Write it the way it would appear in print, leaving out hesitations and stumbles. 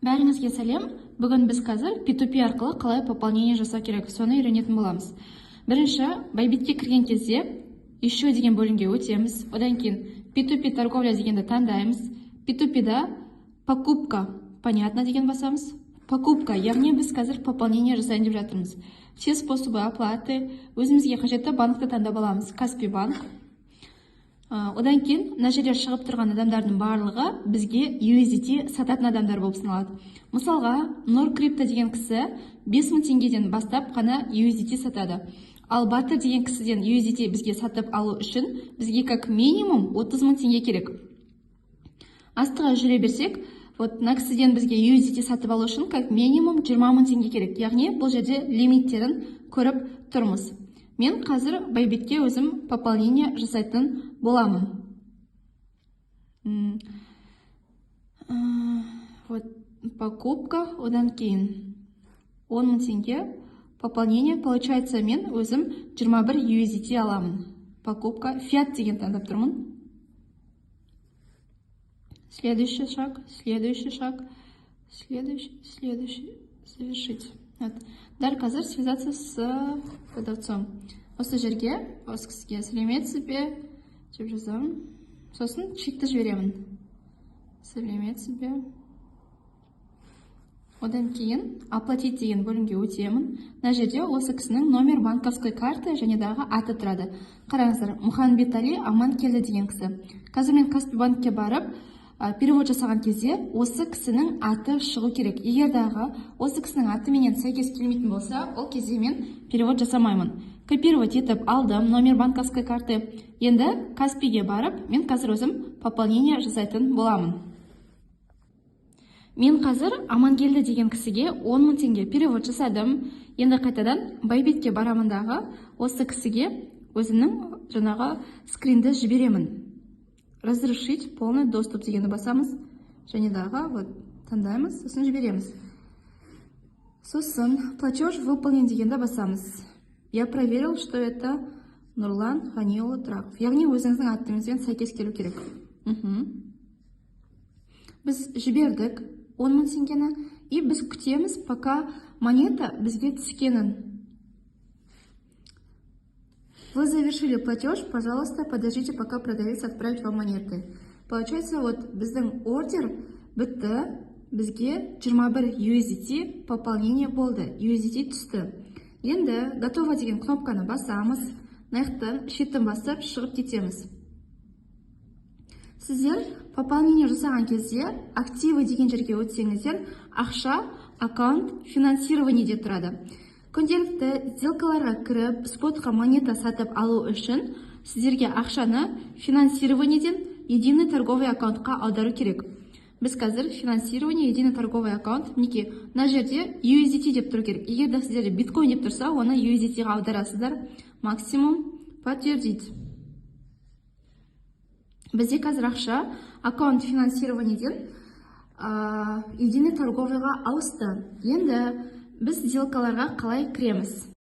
Бәріңізге сәлем! Бүгін біз қазір P2P арқылы қалай пополнение жасау керек, соны үйренетін боламыз. Бірінші Байбитке кірген кезде «Еще» деген бөлімге өтеміз. Одан кейін P2P торговля дегенді таңдаймыз. P2P-да «Покупка», «Понятно» деген басамыз. Покупка, яғни біз қазір пополнение жасайын деп жатырмыз. «Все способы оплаты», өзімізге қажетті банкті таңдап аламыз, Каспи Банк. Одан кейін мына жерде шығып тұрған адамдардың барлығы бізге USDT сататын адамдар болып саналады. Мысалға, Нұр Крипто деген кісі 5000 теңгеден бастап қана USDT сатады. Ал Батыр деген кісіден USDT бізге сатып алу үшін бізге как минимум 30 мың теңге керек. Астыға жүре берсек, вот мына кісіден бізге USDT сатып алу үшін как минимум 20 мың теңге керек. Яғни бұл жерде лимиттерін көріп тұрмыз. Мен қазір Байбитке өзім пополнение жасайтын боламын. Вот покупка, одан кейін 10 мың теңге пополнение. Получается, мен өзім 21 USDT аламын. Покупка, фиат деген таңдап тұрмын. Следующий шаг, следующий шаг, следующий, следующий, завершить. Вот. Дәл қазір «Связаться с продавцом». Осы жерге, осы кісіге «Сәлеметсіз бе» деп жазамын. Сосын чекті жіберемін. Сәлеметсіз бе. Одан кейін «Оплатить» деген бөлімге өтемін. Мына жерде осы кісінің номер банковской карты және дағы аты тұрады. Қараңыздар, Мұханбетали Аманкелді деген кісі. Қазір мен Каспи Банкке барып перевод жасаған кезде осы кісінің аты шығу керек. Егер дағы осы кісінің атыменен сәйкес келмейтін болса, ол кезде мен перевод жасамаймын. Копировать етіп алдым номер банковской карты. Енді Каспиге барып, мен қазір өзім пополнение жасайтын боламын. Мен қазір Амангелді деген кісіге 10 мың теңге перевод жасадым. Енді қайтадан Байбитке барамын дағы, осы кісіге өзімнің жаңағы скринді жіберемін. «Разрешить полный доступ» дегенді басамыз және дағы вот таңдаймыз, сосын жібереміз. Сосын «Платеж выполнен» дегенді басамыз. Я проверил, что это Нұрлан Ғаниұлы Тұрақов, яғни өзіңіздің атыңызбен сәйкес келу керек. Біз жібердік 10 мың теңгені, и біз күтеміз, пока монета бізге түскенін. Вы завершили платеж, пожалуйста, подождите, пока продавец отправит вам монеты. Получается, вот біздің ордер бітті, бізге 21 USDT пополнение болды, USDT түсті. Енді «Готово» деген кнопканы басамыз, мына жақтан шетін басып шығып кетеміз. Сіздер пополнение жасаған кезде «Активы» деген жерге өтсеңіздер, ақша «Аккаунт финансирование» деп тұрады. Күнделікті сделкаларға кіріп, спотқа монета сатып алу үшін сіздерге ақшаны финансированиеден единый торговый аккаунтқа аудару керек. Біз қазір финансирование, единый торговый аккаунт, мінекей, мына жерде USDT деп тұру керек. Егер де сіздерде биткоин деп тұрса, оны USDT-ға аударасыздар. Максимум, подтвердить. Бізде қазір ақша аккаунт финансированиеден единый торговыйға ауысты. Енді біз сделкаларға қалай кіреміз?